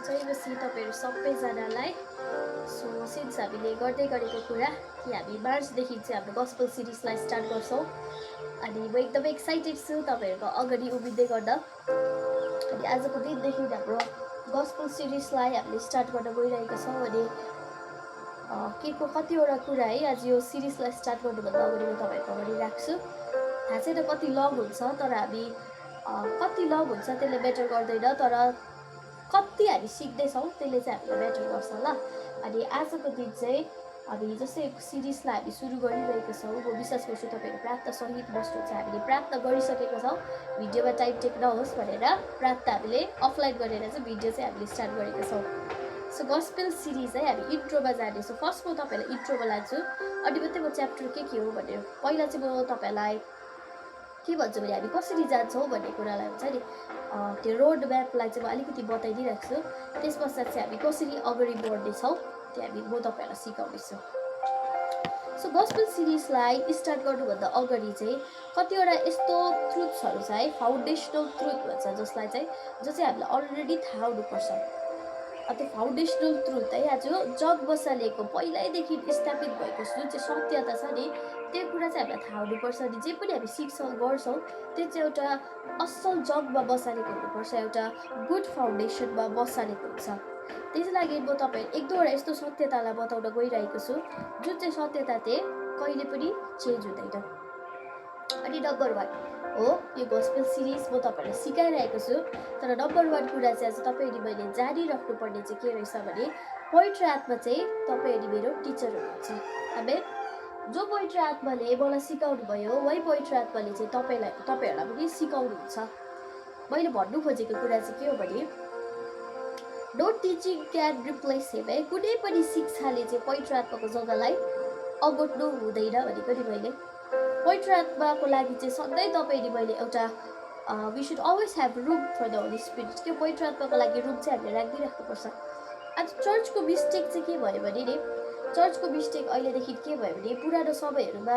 जय मसीह तपाईँहरू सबैजनालाई। So since हामीले गर्दै गरेको कुरा कि हामी मार्चदेखि चाहिँ हाम्रो गस्पल सिरिजलाई स्टार्ट गर्छौँ अनि म एकदमै एक्साइटेड छु तपाईँहरूको अगाडि उभिँदै गर्दा। अनि आजको दिनदेखि हाम्रो गस्पल सिरिजलाई हामीले स्टार्ट गर्न गइरहेका छौँ अनि के को कतिवटा कुरा है आज यो सिरिजलाई स्टार्ट गर्नुभन्दा अगाडि म तपाईँहरूको अगाडि राख्छु। थाहा छैन कति लङ हुन्छ, तर हामी कति लङ हुन्छ त्यसले म्याटर गर्दैन, तर कति हामी सिक्दैछौँ त्यसले चाहिँ हामीलाई म्याटर गर्छ ल। अनि आजको दिन चाहिँ हामी जस्तै सिरिजलाई हामी सुरु गरिरहेको छौँ, म विश्वास गर्छु तपाईँहरू प्रार्थना सहित बस्नुहुन्छ। हामीले प्रार्थना गरिसकेका छौँ, भिडियोमा टाइम टेक नहोस् भनेर प्रार्थना हामीले अफलाइन गरेर चाहिँ भिडियो चाहिँ हामीले स्टार्ट गरेका छौँ। सो गस्पेल सिरिज है हामी इन्ट्रोमा जानेछौँ। फर्स्ट म तपाईँलाई इन्ट्रोमा लान्छु अनि मात्रै म च्याप्टर के हो भनेर पहिला चाहिँ म तपाईँलाई के भन्छु भने हामी कसरी जान्छौँ भन्ने कुरालाई हुन्छ नि त्यो रोड म्यापलाई चाहिँ म अलिकति बताइदिइरहेको छु। त्यस पश्चात चाहिँ हामी कसरी अगाडि बढ्नेछौँ त्यो म तपाईँहरूलाई सिकाउनेछु। सो गस्पेल सिरिजलाई स्टार्ट गर्नुभन्दा अगाडि चाहिँ कतिवटा यस्तो ट्रुथ्सहरू छ है, फाउन्डेसनल ट्रुथ भन्छ जसलाई चाहिँ जो चाहिँ हामीलाई अलरेडी थाहा हुनुपर्छ। त्यो फाउन्डेसनल ट्रुथ है आज जग बसालेको पहिल्यैदेखि स्थापित भएको जुन चाहिँ सत्यता छ नि त्यो कुरा चाहिँ हामीलाई थाहा हुनुपर्छ। अनि जे पनि हामी सिक्छौँ गर्छौँ त्यो चाहिँ एउटा असल जगमा बसालेको हुनुपर्छ, एउटा गुड फाउन्डेसनमा बसालेको हुन्छ। त्यसै लागि म तपाईँ एक दुईवटा यस्तो सत्यतालाई बताउन गइरहेको छु जुन चाहिँ सत्यता चाहिँ कहिले पनि चेन्ज हुँदैन। अनि नम्बर 1 हो यो गस्पेल सिरिज म तपाईँहरूलाई सिकाइरहेको छु, तर नम्बर 1 कुरा चाहिँ आज तपाईँले मैले जानिराख्नुपर्ने चाहिँ के रहेछ भने पवित्र आत्मा चाहिँ तपाईँले मेरो टिचर हुनुहुन्छ। हामी जो पवित्र आत्माले मलाई सिकाउनु भयो वही पवित्र आत्माले चाहिँ तपाईँहरूलाई पनि सिकाउनुहुन्छ। मैले भन्नु खोजेको कुरा चाहिँ के हो भने नो टिचिङ क्यान रिप्लेस हिम है, कुनै पनि शिक्षाले चाहिँ पवित्र आत्माको जग्गालाई अगोट्नु हुँदैन भनेको नि मैले। पवित्र आत्माको लागि चाहिँ सधैँ तपाईँले मैले एउटा we should always have room for the Holy Spirit, त्यो पवित्र आत्माको लागि रुम चाहिँ हामीले राखिदिइराख्नुपर्छ। आज चर्चको मिस्टेक चाहिँ के भयो भने नि चर्चको मिस्टेक अहिलेदेखि के भयो भने पुरानो समयहरूमा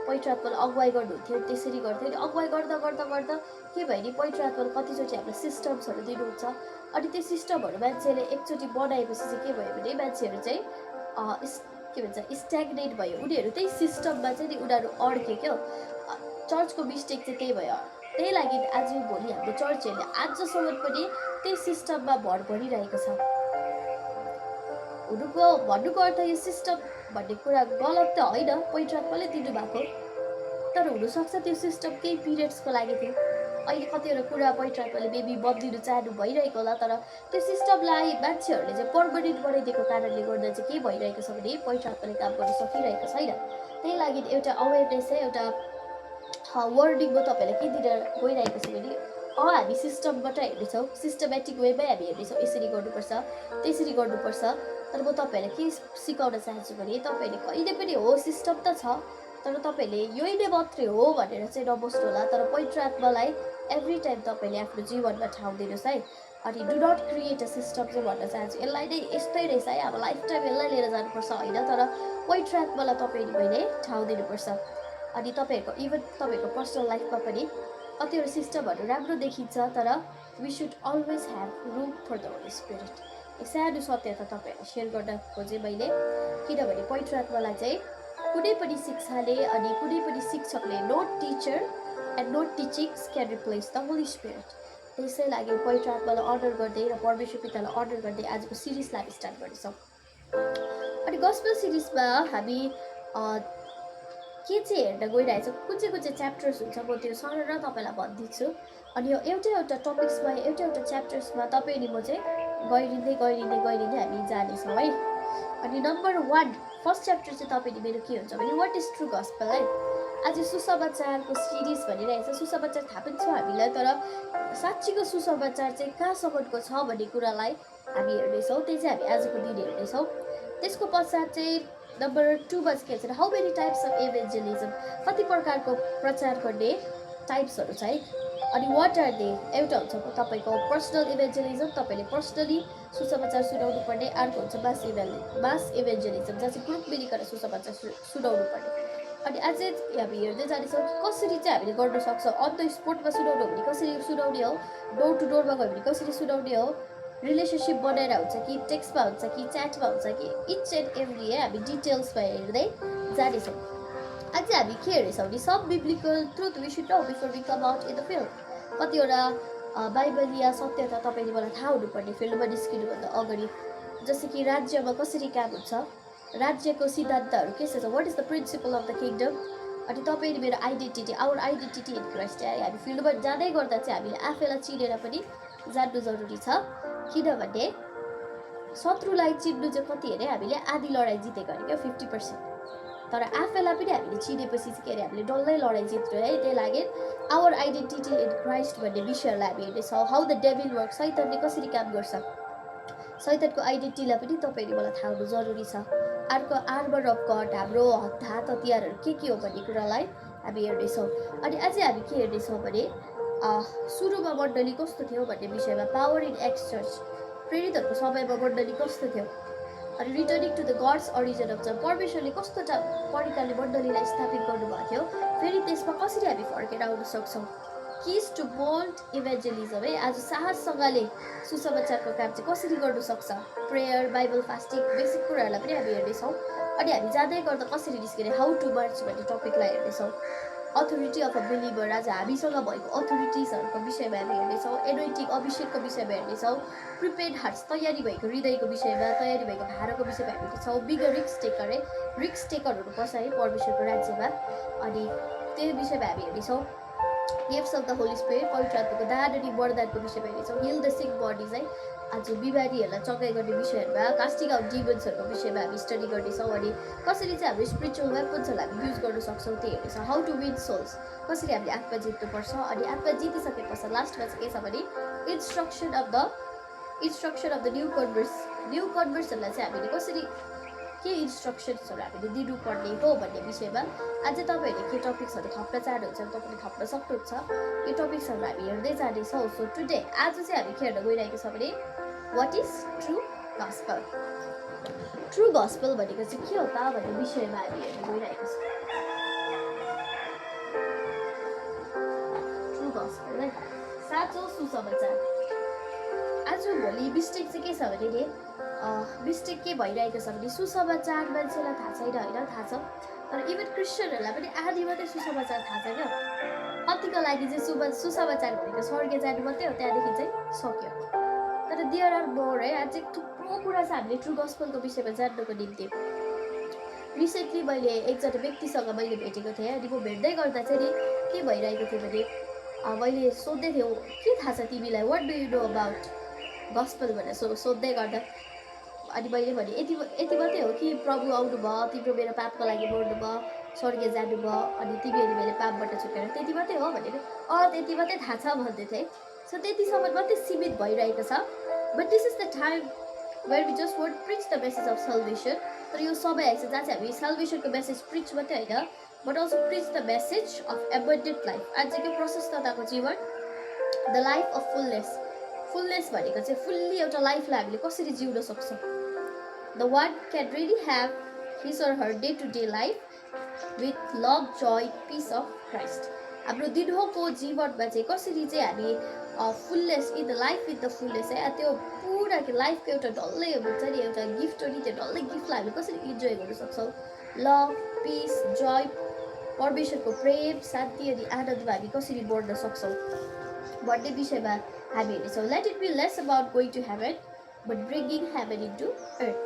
पवित्र आत्मालाई अगुवाई गर्नुहुन्थ्यो, त्यसरी गर्थ्यो। अनि अगुवाई गर्दा गर्दा गर्दा के भयो भने पवित्र आत्माले कतिचोटि हामीलाई सिस्टम्सहरू दिनुहुन्छ अनि त्यो सिस्टमहरू मान्छेले एकचोटि बनाएपछि चाहिँ के भयो भने मान्छेहरू चाहिँ के भन्छ स्ट्याग्नेट भयो, उनीहरू त्यही सिस्टममा चाहिँ नि उनीहरू अड्क्यो क्या। चर्चको मिस्टेक चाहिँ त्यही भयो। त्यही लागि आज भोलि हाम्रो चर्चहरूले आजसम्म पनि त्यही सिस्टममा भर परिरहेको छ। भन्नुको अर्थ यो सिस्टम भन्ने कुरा गलत त होइन, पवित्र आत्माले दिनुभएको, तर हुनसक्छ त्यो सिस्टम केही पिरियड्सको लागि थियो। अहिले कतिवटा कुरा पवित्र आत्माले बेबी बदलिनु चाहनु भइरहेको होला, तर त्यो सिस्टमलाई मान्छेहरूले चाहिँ पर्मनेन्ट बनाइदिएको कारणले गर्दा चाहिँ के भइरहेको छ भने पवित्र आत्माले काम गर्न सकिरहेको छैन। त्यही लागि एउटा अवेरनेस है, एउटा वर्डिङ म तपाईँलाई के दिन गइरहेको छु भने हामी सिस्टमबाट हेर्नेछौँ, सिस्टमेटिक वेमै हामी हेर्नेछौँ, यसरी गर्नुपर्छ त्यसरी गर्नुपर्छ। तर म तपाईँहरूलाई के सिकाउन चाहन्छु भने तपाईँहरूले कहिले पनि हो सिस्टम त छ तर तपाईँले यही नै मात्रै हो भनेर चाहिँ नबस्नु होला, तर पवित्र आत्मालाई एभ्री टाइम तपाईँले आफ्नो जीवनमा ठाउँ दिनुहोस् है। अनि do not create a system चाहिँ भन्न चाहन्छु, यसलाई नै यस्तै रहेछ है, अब लाइफ टाइम यसलाई लिएर जानुपर्छ होइन, तर पवित्र आत्मालाई तपाईँले मैले ठाउँ दिनुपर्छ। अनि तपाईँहरूको इभन तपाईँहरूको पर्सनल लाइफमा पनि कतिवटा सिस्टमहरू राम्रो देखिन्छ, तर we should always have room for the Holy Spirit. सानो सत्यता तपाईँहरूलाई सेयर गर्न खोजेँ मैले, किनभने पवित्र आत्मालाई चाहिँ कुनै पनि शिक्षाले अनि कुनै पनि शिक्षकले no teacher and no teachings can replace the Holy Spirit. त्यसै लागि पवित्र आत्मालाई अर्डर गर्दै र परमेश्वर पितालाई अर्डर गर्दै आजको सिरिजलाई हामी स्टार्ट गर्नेछौँ। अनि गस्पेल सिरिजमा हामी के चाहिँ हेर्न गइरहेछ, कुन चाहिँ च्याप्टर्स हुन्छ म त्यो सरर तपाईँलाई भनिदिन्छु। अनि यो एउटा टपिक्समा एउटा च्याप्टर्समा तपाईँ अनि म चाहिँ गइरिँदै हामी जानेछौँ है। अनि नम्बर 1 फर्स्ट च्याप्टर चाहिँ तपाईँले मेरो के हुन्छ भने वाट इज ट्रु गस्पेल है। आज सुसमाचारको सिरिज भनिरहेछ, सुसमाचार थाहा पनि छ हामीलाई, तर साँच्चीको सुसमाचार चाहिँ कहाँसम्मको छ भन्ने कुरालाई हामी हेर्नेछौँ, त्यो चाहिँ हामी आजको दिन हेर्नेछौँ। त्यसको पश्चात चाहिँ नम्बर 2 मा चाहिँ के छ, हाउ मेनी टाइप्स अफ इभेन्जलिजम, कति प्रकारको प्रचार गर्ने टाइप्सहरू छ है। अनि वाट आर दे, एउटा हुन्छ तपाईँको पर्सनल इभेन्जलिजम, तपाईँले पर्सनली सुसमाचार सुनाउनु पर्ने, अर्को हुन्छ मास इभेन्जलिजम जहाँ चाहिँ ग्रुप मिलिकन सुसमाचार सुनाउनु पर्ने। अनि अझै हामी हेर्दै जानेछौँ कि कसरी चाहिँ हामीले गर्न सक्छौँ। अन द स्पोटमा सुनाउनु हो भने कसरी सुनाउने हो, डोर टु डोरमा गयो भने कसरी सुनाउने हो, रिलेसनसिप बनाएर हुन्छ कि टेक्स्टमा हुन्छ कि च्याटमा हुन्छ कि इच एन्ड एभ्री हामी डिटेल्समा हेर्दै जानेछौँ। अझै हामी के हेर्नेछौँ भने सब biblical truth we should know before we come out in the field. कतिवटा बाइबलीय सत्यता तपाईँले मलाई थाहा हुनुपर्ने फिल्डमा निस्किनुभन्दा अगाडि, जस्तै कि राज्यमा कसरी काम हुन्छ, राज्यको सिद्धान्तहरू के छ, what is the principle of the kingdom, अनि तपाईँले मेरो identity, our identity in Christ. हामी फिल्डमा जाँदै गर्दा चाहिँ हामीले आफैलाई चिनेर पनि जान्नु जरुरी छ, किनभने शत्रुलाई चिन्नु चाहिँ कति अरे हामीले आधी लडाइँ जितेको अरे क्या 50%, तर आफैलाई पनि हामीले चिनेपछि चाहिँ के अरे हामीले डल्लै लडाइँ जित्यो है। त्यही लागि आवर आइडेन्टिटी इन क्राइस्ट भन्ने विषयलाई हामी हेर्नेछौँ। हाउ द डेभिल वर्क, शैतानले कसरी काम गर्छ, शैतानको आइडेन्टिटीलाई पनि तपाईँले मलाई थाहा हुनु जरुरी छ। अर्को आर्मर अफ गड, हाम्रो हात हतियारहरू के हो भन्ने कुरालाई हामी हेर्नेछौँ। अनि अझै हामी के हेर्नेछौँ भने सुरुमा मण्डली कस्तो थियो भन्ने विषयमा, पावर इन एक्स चर्च, प्रेरितहरूको समयमा मण्डली कस्तो थियो, अनि returning to the God's origin of the, परमेश्वरले कस्तो प्रकारले मण्डलीलाई स्थापित गर्नुभएको थियो, फेरि त्यसमा कसरी हामी फर्केर आउन सक्छौँ। किज टु बोल्ड इभेन्जलिजम है, आज साहससँगले सुसमाचारको काम चाहिँ कसरी गर्नु सक्छ, प्रेयर, बाइबल, फास्टिङ, बेसिक कुराहरूलाई पनि हामी हेर्नेछौँ। अनि हामी जाँदै गर्दा कसरी निस्किने, हाउ टु मार्च भन्ने टपिकलाई हेर्नेछौँ। अथोरिटी अफ अ बिलिभर, आज हामीसँग भएको अथोरिटिजहरूको विषयमा हामी हेर्नेछौँ। एनोइन्टिङ, अभिषेकको विषयमा हेर्नेछौँ। प्रिपेड हार्ट्स, तयारी भएको हृदयको विषयमा, तयारी भएको भाराको विषयमा हेर्नेछौँ। बिगर रिक्स टेकर है, रिक्स टेकर हुनुपर्छ है परमेश्वरको राज्यमा, अनि त्यो विषयमा हामी हेर्नेछौँ। Gifts of the Holy spirit, पवित्र आत्माको दान अनि वरदानको विषयमा हेर्नेछौँ। हिल द सिक बडिज है, आज बिमारीहरूलाई चङ्गाइ गर्ने विषयहरूमा, कास्टिङ आउट डिमन्सहरूको विषयमा हामी स्टडी गर्नेछौँ। अनि कसरी चाहिँ हाम्रो स्पिरिचुअल वेपन्सहरूलाई हामी युज गर्न सक्छौँ त्यो हेर्नेछौँ। हाउ टु विन सोल्स, कसरी हामीले आत्मा जित्नुपर्छ, अनि आत्मा जितिसकेपछि लास्टमा चाहिँ के छ भने इन्स्ट्रक्सन अफ द न्यू कन्भर्सहरूलाई चाहिँ हामीले कसरी के इन्स्ट्रक्सन्सहरू हामीले दिनुपर्ने हो भन्ने विषयमा अझै तपाईँहरूले के टपिक्सहरू थप्न चाहनुहुन्छ भने तपाईँले थप्न सक्नुहुन्छ। यो टपिक्सहरू हामी हेर्दै जानेछौँ। सो टुडे आज चाहिँ हामी के हेर्न गइरहेको छ भने what is true gospel. True gospel भनेको चाहिँ के हो त भन्ने विषयमा हामी हेर्न गइरहेको छ। ट्रु गस्पल है, साँचो सुसमाचार। आज भोलि मिस्टेक चाहिँ के छ भने नि, मिस्टेक के भइरहेको छ भने सुसमाचार मान्छेलाई थाहा छैन होइन, थाहा छ, तर इभन क्रिस्चियनहरूलाई पनि आधी मात्रै सुसमाचार थाहा छ क्या। कतिको लागि चाहिँ सुसमाचार भनेको स्वर्ग जानु मात्रै हो, त्यहाँदेखि चाहिँ सक्यो। तर देयर आर मोर है, अझै थुप्रो कुरा छ हामीले ट्रु गस्पलको विषयमा जान्नुको निम्ति। रिसेन्टली मैले एकजना व्यक्तिसँग मैले भेटेको थिएँ, अनि म भेट्दै गर्दा चाहिँ नि के भइरहेको थियो भने मैले सोध्दै थिएँ के थाहा छ तिमीलाई, what do you know about gospel भनेर सोध्दै गर्दा अनि मैले भने यति मात्रै हो कि प्रभु आउनुभयो, तिम्रो मेरो पापको लागि मर्नुभयो, स्वर्ग जानुभयो, अनि तिमीहरू मेरो पापबाट छुटेर, त्यति मात्रै हो भनेर। त्यति मात्रै थाहा छ भन्दै थिएँ। सो त्यतिसम्म मात्रै सीमित भइरहेको छ। But this is the time where we just want preach the message of salvation. तर यो समय आएछ जहाँ चाहिँ हामी सल्भेसनको मेसेज प्रिच मात्रै होइन, but also preach the message of abundant life. आजको प्रशस्तताको जीवन, द लाइफ अफ फुलनेस भनेको चाहिँ फुल्ली एउटा लाइफलाई हामीले कसरी जिउन सक्छौँ। The one can really have his or her day-to-day life with love, joy, peace of Christ. हाम्रो दिनहोको जीवनमा चाहिँ कसरी चाहिँ हामी fullness in the life with the fullness है, त्यो पुरा लाइफको एउटा डल्लै हुन्छ नि, एउटा गिफ्ट हो नि, त्यो डल्लै गिफ्टलाई हामीले कसरी इन्जोय गर्न सक्छौँ। लभ, पिस, जोय, परमेश्वरको प्रेम, शान्ति अनि आनन्दमा हामी कसरी बढ्न सक्छौँ भन्ने विषयमा हामी हेर्नेछौँ। Let it be less about going to heaven but bringing heaven into earth.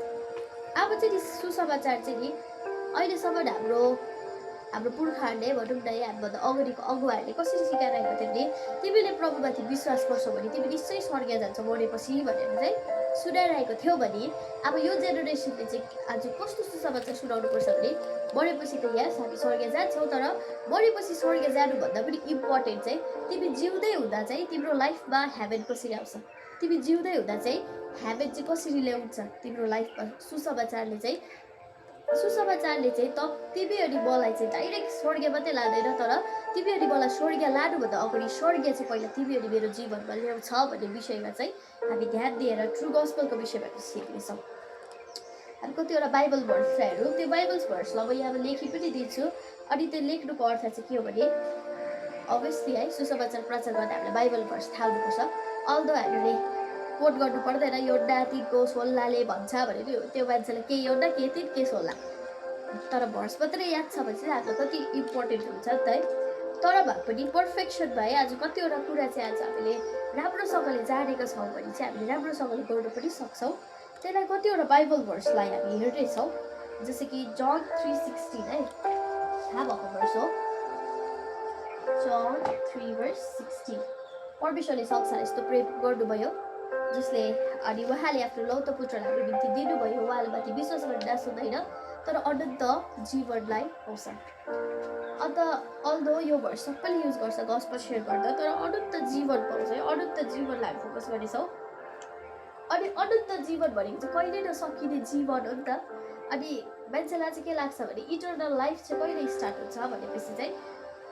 अब चाहिँ नि सुसमाचार चाहिँ नि अहिलेसम्म हाम्रो पुर्खाहरूले भनौँ न, हामीभन्दा अगाडिको अगुवाहरूले कसरी सिकाइरहेको थियो भने तिमीले प्रभुमाथि विश्वास गर्छौ भने तिमी निश्चय स्वर्ग जान्छौ मरेपछि भनेर चाहिँ सुनाइरहेको थियो। भने अब यो जेनेरेसनले चाहिँ आज कस्तो सुसमाचार सुनाउनुपर्छ भने मरेपछि त यस हामी स्वर्ग जान्छौँ, तर मरेपछि स्वर्ग जानुभन्दा पनि इम्पोर्टेन्ट चाहिँ तिमी जिउँदै हुँदा चाहिँ तिम्रो लाइफमा हेभन कसरी आउँछ, तिमी जिउँदै हुँदा चाहिँ हेभन चाहिँ कसरी ल्याउँछ तिम्रो लाइफमा। सुसमाचारले चाहिँ तिमी अनि मलाई चाहिँ डाइरेक्ट स्वर्ग मात्रै लाँदैन, तर तिमी अनि मलाई स्वर्ग लानुभन्दा अगाडि स्वर्ग चाहिँ पहिला तिमी अनि मेरो जीवनमा ल्याउँछ भन्ने विषयमा चाहिँ हामी ध्यान दिएर ट्रु गस्पलको विषयमा सिक्नेछौँ। हामी कतिवटा बाइबल भर्सहरू, त्यो बाइबल भर्सलाई म यहाँ लेखी पनि दिन्छु। अनि त्यो लेख्नुको अर्थ चाहिँ के हो भने अभियसली है सुसमाचार प्रचार गर्दा हामीलाई बाइबल भर्स थाहा हुनुपर्छ। अल्दो हामीले कोट गर्नु पर्दैन योड्डा तिनको सोल्लाले भन्छ भने त्यो मान्छेलाई के योड्डा के तिन के सोल्ला, तर भर्स मात्रै याद छ भने चाहिँ हामीलाई कति इम्पोर्टेन्ट हुन्छ नि त है। तर भए पनि पर्फेक्सन भए आज कतिवटा कुरा चाहिँ आज हामीले राम्रोसँगले जानेका छौँ भने चाहिँ हामीले राम्रोसँगले गर्नु पनि सक्छौँ। त्यसलाई कतिवटा बाइबल भर्सलाई हामी हेर्नेछौँ, जस्तै कि जन 3:16 है, थाहा भएको भर्स हो। जन 3:16 परमेश्वरले संसार यस्तो प्रेम गर्नुभयो जसले अनि उहाँले आफ्नो लौतो पुत्रलाई हाम्रो निम्ति दिनुभयो, उहाँले माथि विश्वास गर्ने नाश हुँदैन तर अनन्त जीवनलाई पाउँछ। अन्त अल्दो यो भर्स सबैले युज गर्छ गस्पल सेयर गर्दा, तर अनन्त जीवन पाउँछ है, अनन्त जीवनलाई हामी फोकस गर्नेछौँ। अनि अनन्त जीवन भनेको चाहिँ कहिले नसकिने जीवन हो नि त। अनि मान्छेलाई चाहिँ के लाग्छ भने इटर्नल लाइफ चाहिँ कहिले स्टार्ट हुन्छ भनेपछि चाहिँ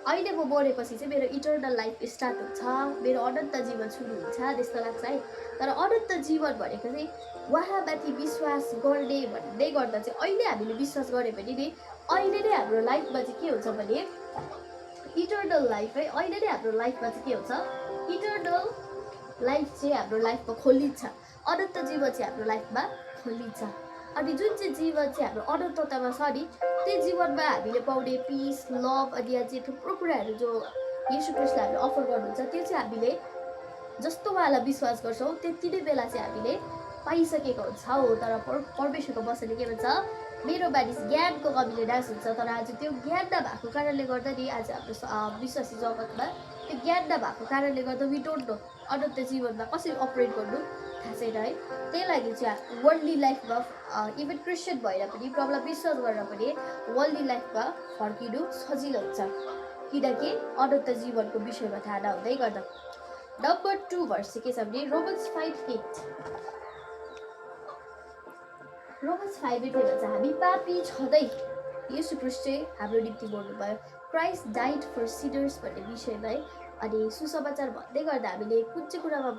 अहिले म मरेपछि चाहिँ मेरो इटर्नल लाइफ स्टार्ट हुन्छ, मेरो अनन्त जीवन सुरु हुन्छ त्यस्तो लाग्छ है। तर अनन्त जीवन भनेको चाहिँ उहाँमाथि विश्वास गर्ने भन्ने गर्दा चाहिँ अहिले हामीले विश्वास गऱ्यो भने नि अहिले नै हाम्रो लाइफमा चाहिँ के हुन्छ भने इटर्नल लाइफ है, अहिले नै हाम्रो लाइफमा चाहिँ के हुन्छ इटर्नल लाइफ चाहिँ हाम्रो लाइफमा खोलिन्छ, अनन्त जीवन चाहिँ हाम्रो लाइफमा खोलिन्छ। अनि जुन चाहिँ जीवन चाहिँ हाम्रो अनन्ततामा छ नि त्यो जीवनमा हामीले पाउने पिस लभ अनि अझै थुप्रो कुराहरू जो येशू ख्रीष्टले हामीले अफर गर्नुहुन्छ त्यो चाहिँ हामीले जस्तो उहाँलाई विश्वास गर्छौँ त्यति नै बेला चाहिँ हामीले पाइसकेको हुन्छौँ। तर परमेश्वरको वचनले के भन्छ, मेरो मानिस ज्ञानको कमीले नाश हुन्छ, तर आज त्यो ज्ञान नभएको कारणले गर्दा नि आज हाम्रो विश्वासी जगतमा त्यो ज्ञान नभएको कारणले गर्दा वी डोन्ट नो अनन्त जीवनमा कसरी अपरेट गर्नु थाहा छैन है। त्यही लागि चाहिँ वर्ल्डली लाइफमा इभन क्रिस्चियन भएर पनि प्रभुलाई विश्वास गरेर पनि वर्ल्डली लाइफमा फर्किनु सजिलो हुन्छ, किनकि अनन्त जीवनको विषयमा थाहा नहुँदै गर्दा। नम्बर 2 भर्स चाहिँ के छ भने रोमन्स 5:8 भन्छ, हामी पापी छँदै येशू ख्रीष्ट चाहिँ हाम्रो निम्ति मर्नुभयो, क्राइस्ट डाइड फर सिनर्स भन्ने विषयमा है। अनि सुसमाचार भन्दै गर्दा हामीले कुन चाहिँ कुरामा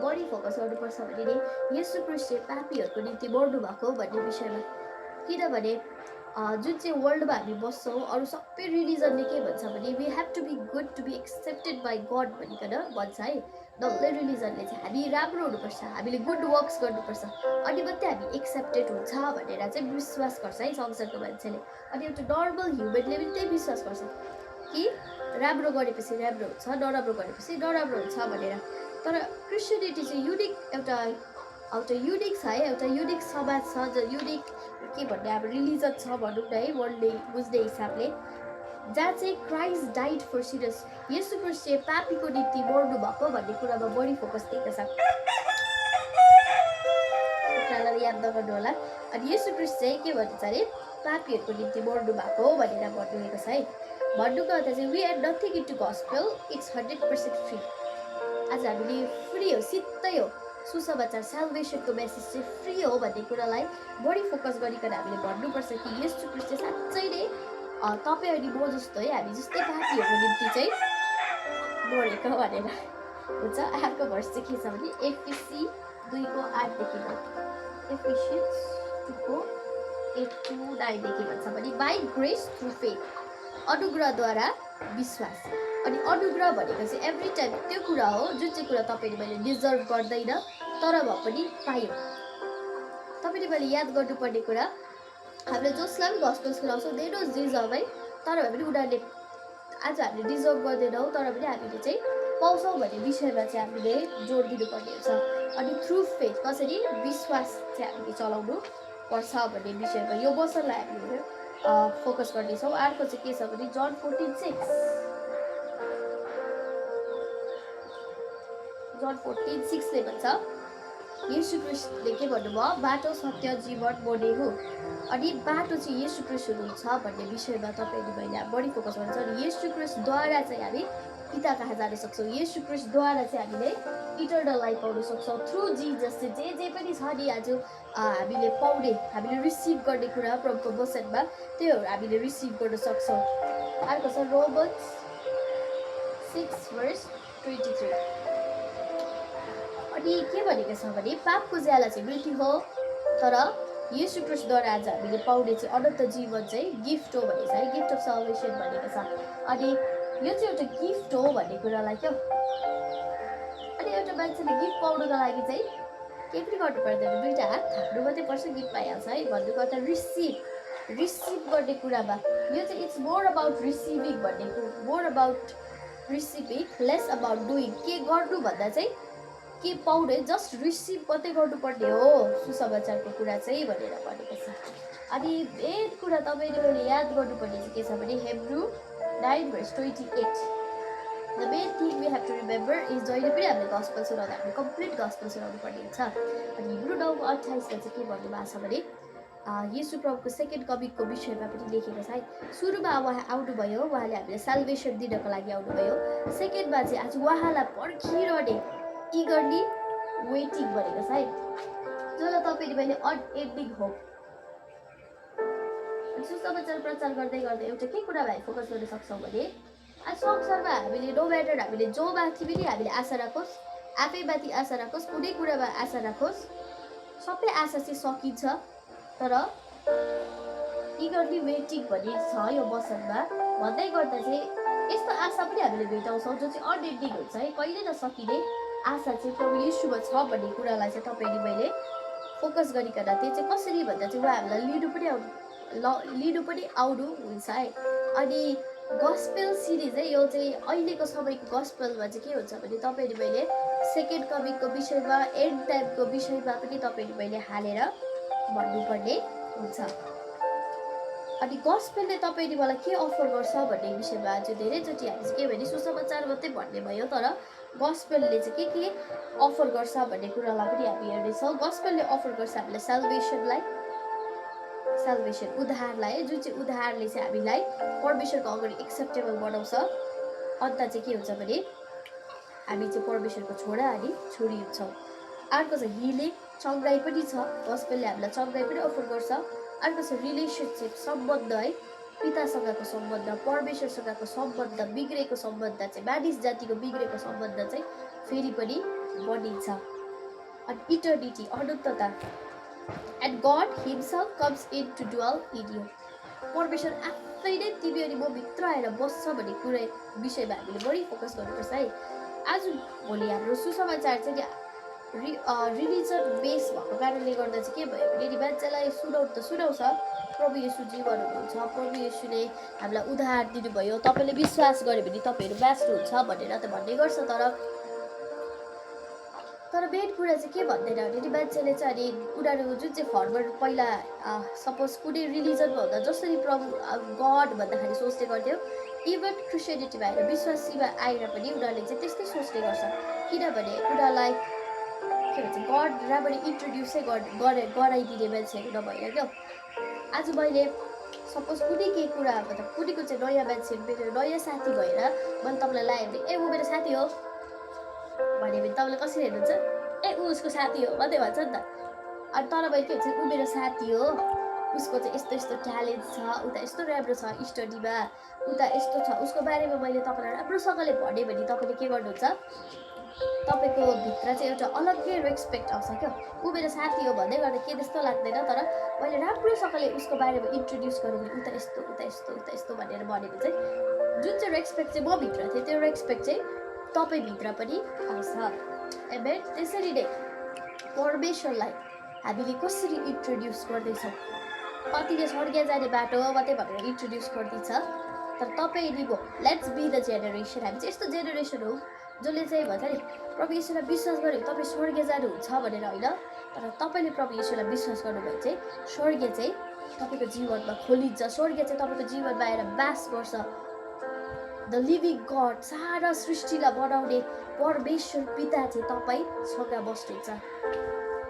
बढी फोकस गर्नुपर्छ भने नि येशू ख्रीष्ट चाहिँ पापीहरूको निम्ति मर्नु भएको भन्ने विषयमा। किनभने जुन चाहिँ वर्ल्डमा हामी बस्छौँ अरू सबै रिलिजनले के भन्छ भने we have to be good to be accepted by God भनिकन भन्छ है। डल्लै रिलिजनले चाहिँ हामी राम्रो हुनुपर्छ, हामीले गुड वर्क्स गर्नुपर्छ अनि मात्रै हामी एक्सेप्टेड हुन्छ भनेर चाहिँ विश्वास गर्छ है संसारको मान्छेले। अनि एउटा नर्मल ह्युमनले पनि त्यही विश्वास गर्छ कि राम्रो गरेपछि राम्रो हुन्छ, नराम्रो गरेपछि नराम्रो हुन्छ भनेर। तर क्रिस्चियनिटी चाहिँ युनिक एउटा युनिक छ है, एउटा युनिक समाज छ, जो युनिक के भन्ने अब रिलिजन छ भनौँ न है वर्ल्डले बुझ्ने हिसाबले, जहाँ चाहिँ क्राइस्ट डाइड फर सिनर्स, येशू ख्रीष्ट चाहिँ पापीको निम्ति मर्नु भएको भन्ने कुरामा बढी फोकस दिएको छ, कुरालाई याद नगर्नु होला। अनि येशू ख्रीष्ट चाहिँ के भन्छ अरे पापीहरूको निम्ति मर्नु भएको भनेर भन्नुभएको छ है। भन्नुको अर्थ चाहिँ we are nothing into gospel, it's 100% free. आज हामीले फ्री हो, सिधै हो, सुसमाचार साल्भेसनको मेसेज चाहिँ फ्री हो भन्ने कुरालाई बढी फोकस गरिकन हामीले भन्नुपर्छ कि येशू ख्रीष्ट चाहिँ साँच्चै नै तपाईँ अनि म जस्तो है हामी जस्तै पापीहरूको निम्ति चाहिँ मरेको भनेर हुन्छ। अर्को भर्स चाहिँ के छ भने एफिसी 2:8 देखि एफिसियन्स 2:8-9 देखि भन्छ भने बाई ग्रेस थ्रु फेथ, अनुग्रहद्वारा विश्वास। अनि अनुग्रह भनेको चाहिँ एभ्री टाइम त्यो कुरा हो जुन चाहिँ कुरा तपाईँले मैले डिजर्भ गर्दैन तर भए पनि पायो। तपाईँले मैले याद गर्नुपर्ने कुरा हामीले जसलाई पनि गस्पेल सुनाउँछौँ दे डोन्ट डिजर्भ है, तर भए पनि उनीहरूले आज हामीले डिजर्भ गर्दैनौँ तर पनि हामीले चाहिँ पाउँछौँ भन्ने विषयमा चाहिँ हामीले जोड दिनुपर्ने हुन्छ। अनि थ्रु फेथ कसरी विश्वास चाहिँ हामीले चलाउनु पर्छ भन्ने विषयमा यो वचनलाई हामीले फोकस गर्नेछौँ। अर्को चाहिँ के छ भने जन 14:6 ले भन्छ येशू ख्रीष्टले के भन्नुभयो, बाटो सत्य जीवन म नै हो। अनि बाटो चाहिँ येशू ख्रीष्ट हुनुहुन्छ भन्ने विषयमा तपाईँले मैले बढी फोकस गर्छ। अनि येशू ख्रीष्टद्वारा चाहिँ हामी पिता कहाँ जान सक्छौँ, येशू ख्रीष्टद्वारा चाहिँ हामीले इटर्नल लाइफ पाउन सक्छौँ थ्रु जिजस। जे पनि छ नि आज हामीले पाउने, हामीले रिसिभ गर्ने कुरा प्रभुको वचनमा त्यो हामीले रिसिभ गर्न सक्छौँ। अर्को छ रोमन्स 6:23 अनि के भनेको छ भने पापको ज्याला चाहिँ मृत्यु हो तर येशू ख्रीष्टद्वारा आज हामीले पाउने चाहिँ अनन्त जीवन चाहिँ गिफ्ट हो भनेको छ है, गिफ्ट अफ साल्भेसन भनेको छ। अनि यो चाहिँ एउटा गिफ्ट हो भन्ने कुरालाई क्या, अनि एउटा मान्छेले गिफ्ट पाउनको लागि चाहिँ केही पनि गर्नु पर्दैन, दुईवटा हात थाप्नु मात्रै पर्छ, गीत पाइहाल्छ है। भन्नुको अर्थ रिसिभ गर्ने कुरामा यो चाहिँ इट्स मोर अबाउट रिसिभिङ भन्ने, more about receiving lace about doing. के गर्नु भन्दा चाहिँ के पाउने, जस्ट रिसिभ मात्रै गर्नुपर्ने हो सुसमाचारको कुरा चाहिँ भनेर भनेको छ। अनि मेन कुरा तपाईँले मैले याद गर्नुपर्ने चाहिँ के छ भने Hebrew 9:28। The main thing we have to remember is जहिले पनि हामीले गस्पल सुनाउँदा हामीले कम्प्लिट गस्पल सुनाउनु पर्ने हुन्छ। अनि हिब्रू 9:28मा चाहिँ के भन्नुभएको छ भने येशू प्रभुको सेकेन्ड कमिङको विषयमा पनि लेखेको छ है। सुरुमा उहाँ आउनुभयो, उहाँले हामीले साल्भेसन दिनको लागि आउनुभयो। सेकेन्डमा चाहिँ आज उहाँलाई पर्खिरहने इगरली वेटिङ भनेको छ है, जसलाई तपाईँले मैले अनएन्डिङ होप। सुसमाचार प्रचार गर्दै गर्दै एउटा के कुरामा फोकस गर्न सक्छौँ भने आज संसारमा हामीले नो म्याटर हामीले जो माथि पनि हामीले आशा राखोस्, आफैमाथि आशा राखोस्, कुनै कुरामा आशा राखोस्, सबै आशा चाहिँ सकिन्छ। तर इगरली वेटिङ भन्ने छ यो वचनमा भन्दै गर्दा चाहिँ यस्तो आशा पनि हामीले भेटाउँछौँ जो चाहिँ अनएन्डिङ हुन्छ है, कहिले नसकिने आशा चाहिँ प्रभु येशूमा छ भन्ने कुरालाई चाहिँ तपाईँले मैले फोकस गरिकन त्यो चाहिँ कसरी भन्दा चाहिँ उहाँहरूलाई लिनु पनि आउनु हुन्छ है। अनि गस्पेल सिरिज है, यो चाहिँ अहिलेको समयको गस्पेलमा चाहिँ के हुन्छ भने तपाईँले मैले सेकेन्ड कमिङको विषयमा, एन्ड टाइमको विषयमा पनि तपाईँले मैले हालेर भन्नुपर्ने हुन्छ। अनि गस्पेलले तपाईँले मलाई के अफर गर्छ भन्ने विषयमा आज धेरैचोटि हामी चाहिँ के भने सुसमाचार मात्रै भन्ने भयो, तर गस्पेलले चाहिँ के अफर गर्छ भन्ने कुरालाई पनि हामी हेर्नेछौँ। गस्पेलले अफर गर्छ हामीलाई साल्भेसन उद्धारलाई, जुन चाहिँ उद्धारले चाहिँ हामीलाई परमेश्वरको अगाडि एक्सेप्टेबल बनाउँछ। अन्त चाहिँ के हुन्छ भने हामी चाहिँ परमेश्वरको छोरा अनि छोरी हुन्छौँ। अर्को चाहिँ हिलिङ, चङ्गाई पनि छ, गस्पेलले हामीलाई चङ्गाई पनि अफर गर्छ। अर्को छ रिलेसनसिप, सम्बन्ध है, पितासँगको सम्बन्ध, परमेश्वरसँगको सम्बन्ध, बिग्रेको सम्बन्ध चाहिँ मानिस जातिको बिग्रेको सम्बन्ध चाहिँ फेरि पनि बनिन्छ। अनि इटर्निटी, अनन्तता, and God himself comes in to dwell in you. परमेश्वर आफै नै तिमी अनि म भित्र आएर बस्छ भन्ने कुरा विषयमा हामीले बढी फोकस गर्नुपर्छ है। आज भोलि हाम्रो सुसमाचार चाहिँ रिलिजन बेस भएको कारणले गर्दा चाहिँ के भयो भने मान्छेलाई सुनाउनु त सुनाउँछ प्रभु येशू जीवन हुनुहुन्छ, प्रभु येशूले हामीलाई उद्धार दिनुभयो, तपाईँले विश्वास गर्यो भने तपाईँहरू बाँच्नुहुन्छ भनेर त भन्ने गर्छ। तर मेन कुरा चाहिँ के भन्दैन भने मान्छेले चाहिँ अनि उनीहरू जुन चाहिँ फर्मर पहिला सपोज कुनै रिलिजनमा हुँदा जसरी प्रभु गड भन्दाखेरि सोच्ने गर्थ्यो, इभन क्रिस्चियनिटीमा आएर विश्वासीमा आएर पनि उनीहरूले चाहिँ त्यस्तै सोच्ने गर्छ। किनभने उनीहरूलाई के भन्छ गड राम्ररी इन्ट्रोड्युसै गराइदिने मान्छेहरू नभएर क्या। आज मैले सपोज कुनै केही कुरा मतलब कुनैको चाहिँ नयाँ मान्छे मेरो नयाँ साथी भएर मैले तपाईँलाई लाएँ भने ए ऊ मेरो साथी हो भन्यो भने तपाईँले कसरी हेर्नुहुन्छ, ए ऊ उसको साथी हो मात्रै भन्छ नि त। अनि तर मैले के भन्छ ऊ मेरो साथी हो, उसको चाहिँ यस्तो यस्तो ट्यालेन्ट छ, उता यस्तो राम्रो छ स्टडीमा, उता यस्तो छ, उसको बारेमा मैले तपाईँलाई राम्रोसँगले भनेँ भने तपाईँले के गर्नुहुन्छ, तपाईँको भित्र चाहिँ एउटा अलग्गै रेस्पेक्ट आउँछ क्या। ऊ मेरो साथी हो भन्दै गर्दा के त्यस्तो लाग्दैन, तर मैले राम्रोसँगले उसको बारेमा इन्ट्रोड्युस गरेँ भने उता यस्तो उता यस्तो उता यस्तो भनेर भनेको चाहिँ जुन चाहिँ रेस्पेक्ट चाहिँ म भित्र थियो त्यो रेस्पेक्ट चाहिँ तपाईँभित्र पनि आउँछ। एमेन। त्यसरी नै परमेश्वरलाई हामीले कसरी इन्ट्रोड्युस गर्दैछौँ, कतिले स्वर्ग जाने बाटो मात्रै भनेर इन्ट्रोड्युस गरिदिन्छ, तर तपाईँ नि म लेट्स बी द जेनेरेसन, हामी चाहिँ यस्तो जेनेरेसन हो जसले चाहिँ भन्छ नि प्रभु येशूलाई विश्वास गर्यो तपाईँ स्वर्ग जानुहुन्छ भनेर होइन, तर तपाईँले प्रभु येशूलाई विश्वास गर्नुभयो चाहिँ स्वर्ग चाहिँ तपाईँको जीवनमा खोलिन्छ, स्वर्ग चाहिँ तपाईँको जीवनमा आएर बास गर्छ। द लिभिङ गड, सारा सृष्टिलाई बनाउने परमेश्वर पिता चाहिँ तपाईँसँग बस्नुहुन्छ।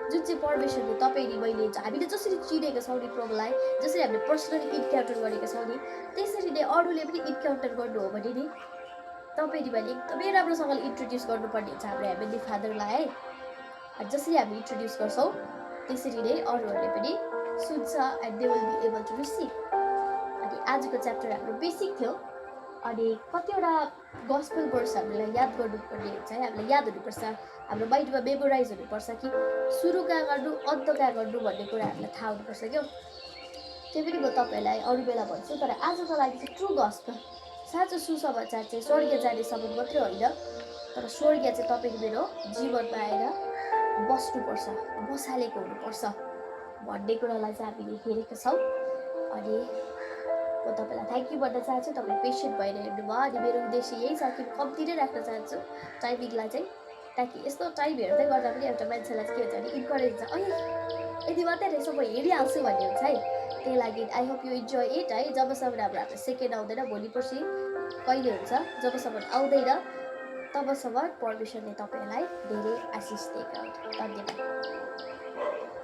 जुन चाहिँ परमेश्वरले तपाईँले मैले हामीले जसरी चिनेको छौँ नि प्रभुलाई, जसरी हामीले पर्सनली इन्काउन्टर गरेको छौँ नि, त्यसरी नै अरूले पनि इन्काउन्टर गर्नु हो भने नि तपाईँले मैले एकदमै राम्रोसँगले इन्ट्रोड्युस गर्नुपर्ने हुन्छ हाम्रो हेभेन्ली फादरलाई है। जसरी हामी इन्ट्रोड्युस गर्छौँ त्यसरी नै अरूहरूले पनि सुन्छ and they will be able to receive. अनि आजको च्याप्टर हाम्रो बेसिक थियो। अनि कतिवटा गस्पेल वर्ड्स हामीलाई याद गर्नुपर्ने हुन्छ है, हामीलाई याद हुनुपर्छ, हाम्रो माइन्डमा मेमोराइज हुनुपर्छ कि सुरु कहाँ गर्नु अन्त कहाँ गर्नु भन्ने कुरा हामीलाई थाहा हुनुपर्छ क्या। त्यो पनि म तपाईँहरूलाई अरू बेला भन्छु, तर आजको लागि चाहिँ ट्रु गस्पेल साँचो सुसमाचार चाहिँ स्वर्ग जाने सम्बन्ध मात्रै होइन, तर स्वर्ग चाहिँ तपाईँको मेरो जीवनमा आएर बस्नुपर्छ, बसालेको हुनुपर्छ भन्ने कुरालाई चाहिँ हामीले हेरेका छौँ। अनि म तपाईँलाई थ्याङ्क यू भन्न चाहन्छु, तपाईँ पेसेन्ट भएर हेर्नुभयो। अनि मेरो उद्देश्य यही छ कि कम्ती नै राख्न चाहन्छु टाइमिङलाई चाहिँ, ताकि यस्तो टाइम हेर्दै गर्दा पनि एउटा मान्छेलाई चाहिँ के हुन्छ भने इन्करेज हुन्छ, यति मात्रै रहेछ म हेरिहाल्छु भन्ने हुन्छ है। त्यही लागि I hope you enjoy it है। जबसम्म हाम्रो सेकेन्ड आउँदैन, भोलि पर्सि कहिले हुन्छ, जबसम्म आउँदैन तबसम्म परमेश्वरले तपाईँलाई धेरै आशिष दिएका हुन्। धन्यवाद।